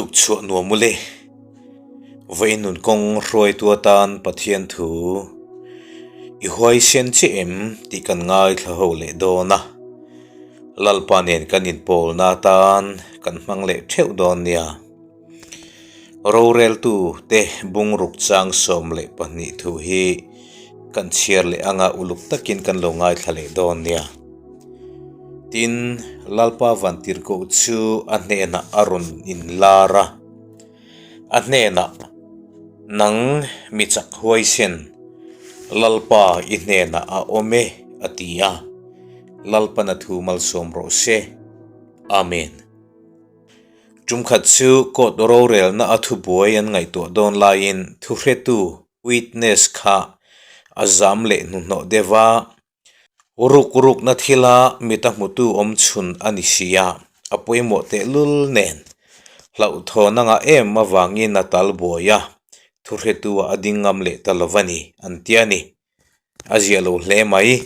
Tukchhuah nuam ule. Vawiin nun kawng hruaitu atan Pathian thu i huaisen chiah em tih kan ngaithla ho leh dawn a. Lalpa nen kan inpawlna atan kan hmang leh theuh dawn nia. Roreltu te bungruk chang 12 thu hi kan chhiar leh anga uluk takin kan lo ngaithla leh dawn nia. Tin, Lalpa Vantirhkoh chu a hnenah a rawn inlar a, a hnenah, Nang mi chak huaisen, Lalpa i hnenah a awm e, a ti a. Lalpan a thu malsawm rawh se. Amen. Tumkhat chu court rorelna a thubuai an ngaihtuah dawn laiin thuhretu, witness, kha a zam leh hnuhnawh deuh a. Ruk rukna thila mit a hmutu awm chhun a ni si a, a pawimawh tehlul nen hlauhthawn a ngah em avangin a tal buai a, thuhretu ah a ding ngam leh ta lo a ni, an ti a ni. A ziah lo hle mai.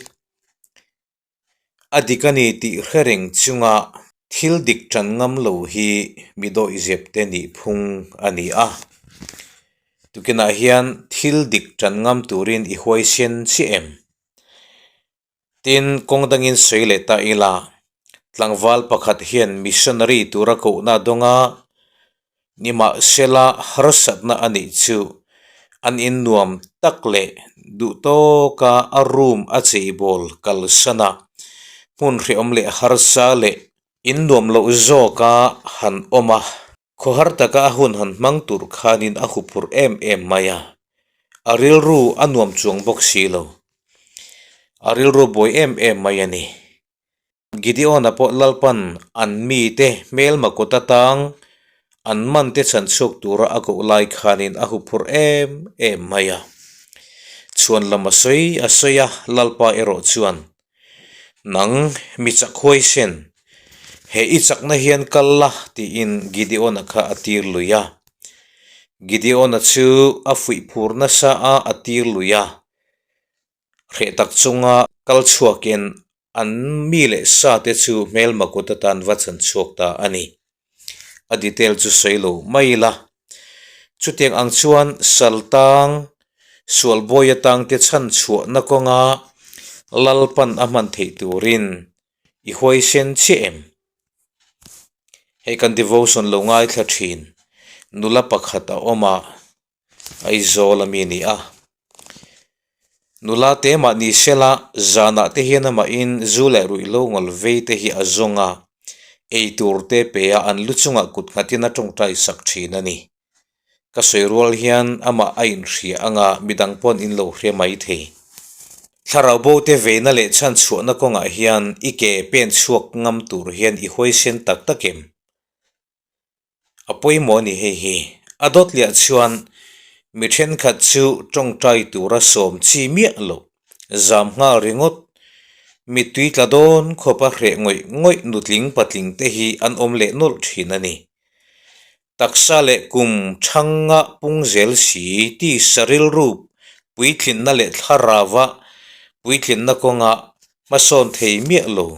A dik a ni tih hre reng chunga thil dik tan ngam lo hi mi dawihzep te nih phung a ni a. Tukinah hian thil dik tan ngam turin i huaisen chiah em? Tin, kawng dangin sawi leh ta ila, tlangval pakhat hian missionary tura kohna a dawng a, nimahsela harsatna a nih chu an innuam tak leh duh tawka a room a cheibawl kalsan a, hmun hrehawm leh harsa leh innuam loh zawka han awm a. Khawhar taka a hun han hmang tur khanin a huphurh em em mai a, a rilru a nuam chuang bawk si lo. A rilru buai em em mai a ni. Gideon-a pawh Lalpan an mite hmelma kut atang an mante chhan chhuak tura a koh lai khanin a huphurh em em mai a. Chhuan lam a sawi a sawi a, Lalpa erawh chuan Nang mi chak huaisen, he i chakna hian kal la tiin Gideon-a kha a tir lui a. Gideon-a chu a fuih phur nasa a, a tir lui a. Hreh tak chunga kal chhuakin an mi leh sa te chu hmelma kut atan va chan chhuak ta a ni. A detail chu sawi lo mai ila. Chutiang ang chuan Saltang Sualbawi atang te chhan chhuahna kawnga Lalpan a hman theih turin i huaisen chiah em? Hei kan devotion lo ngaithla thin nula pakhat a awm a. Aizawl a mi a ni a. Nula te mahni sela zanah te hian amahin zu leh ruihhlo ngawl vei te hi a zawng a, ei tur te pe a an lu chungah kut nghatin a tawngtai sak thin a ni. Ka sawi rual hian amah a inhria anga midang pawn in lo hria mai thei. Thlarau bo te veina leh chhanchhuahna kawngah hian i ke pen chhuak ngam tur hian i huaisen tak tak em? A pawimawh a ni hei hi. A dawt liah chuan mi thenkhat chu tawngtai tura sawm chi miah loh, zam nghal ringawt, mittui tla dawn khawpa hreh ngawih ngawih nutling patling te hi an awm leh nawlh thin a ni. Taksa leh kum thanga pung zel si tisa rilru puitlinna leh thlarava puitlinna kawnga hmasawn thei miah lo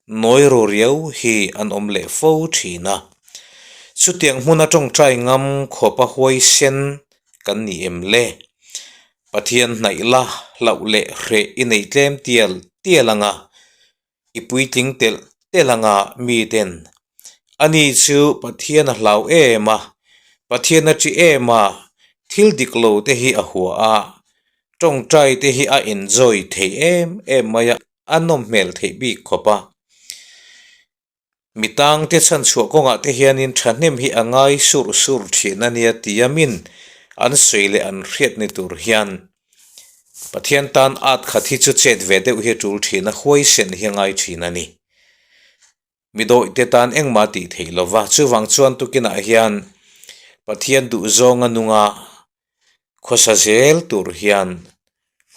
Nawi ru riau hi an awm leh fo thin a. Chutiang hmuna tawngtai ngam khawpa huaisen kan ni em le? Pathian hnaih la hlauh leh hreh i nei tlem tial tial anga, i puitling telh telh anga miten ani chu Pathian a hlau em a, Pathian a ṭi em a, thil dik lo te hi a hua a, tawngtai te hi a enjoy thei em em mai a. A nawm hmel theih bik khawp a. Mi tangte chhanchhuah kawngah te hianin thahnem hi a ngai sur sur thin a nia tia min an sawi leh an hriat ni tur hian Pathian tan at khat hi chu chet ve deuh hi a tul thin a, huaisen hi a ngai thin a ni. Mi dawihte tan engmah tih theih lova, chuvang chuan tukinah hian Pathian duhzawnga nunga khawsa zel tur hian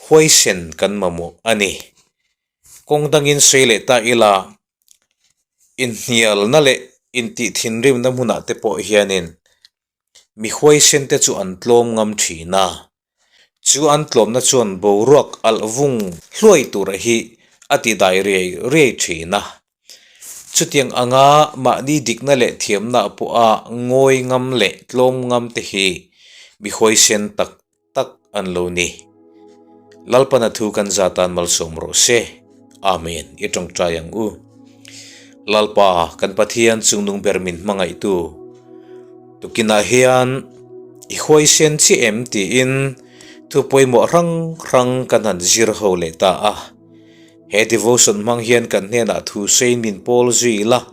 huaisen kan mamawh a ni. Kawng dangin sawi leh ta ila, inhnialna leh intih thinrimna hmunah te pawh hianin mi huaisen te chu an tlawm ngam thin a. Chu an tlawmna chuan boruak alh vung hluai tura hi a ti dai riai riai thin a. Chutiang anga mahni dikna leh thiamna pawha ngawi ngam leh tlawm ngam te hi mi huaisen tak tak an lo ni. Lalpana thu kan za tan malsawm rawh se. Amen. I tawngtai ang u. Lalpa, kan Pathian chungnung ber min hmangaihtu. Tukinah hian i huaisen chiah em tiin thu pawimawh hrang hrang kan han zir ho leh ta a. He devotion hmang hian kan hnenah thu sawiin min pawl zui la,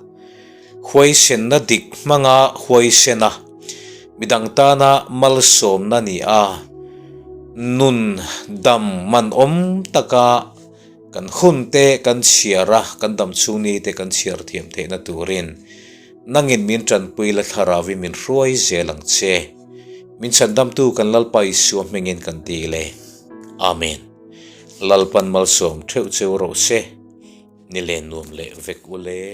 huaisenna dik hmanga huaisena midang tana malsawmna ni a, nun dam man awm taka kan hun te kan chhiar a, kan dam chhung ni te kan chhiar thiam theihna turin nangin min tanpui la thlarauin min hruai zel ang che. Min chhandamtu kan Lalpa Isua hmingin kan dil e. Amen. Lalpan malsawm theuh cheu rawh se, ni len nuam leh vek u le.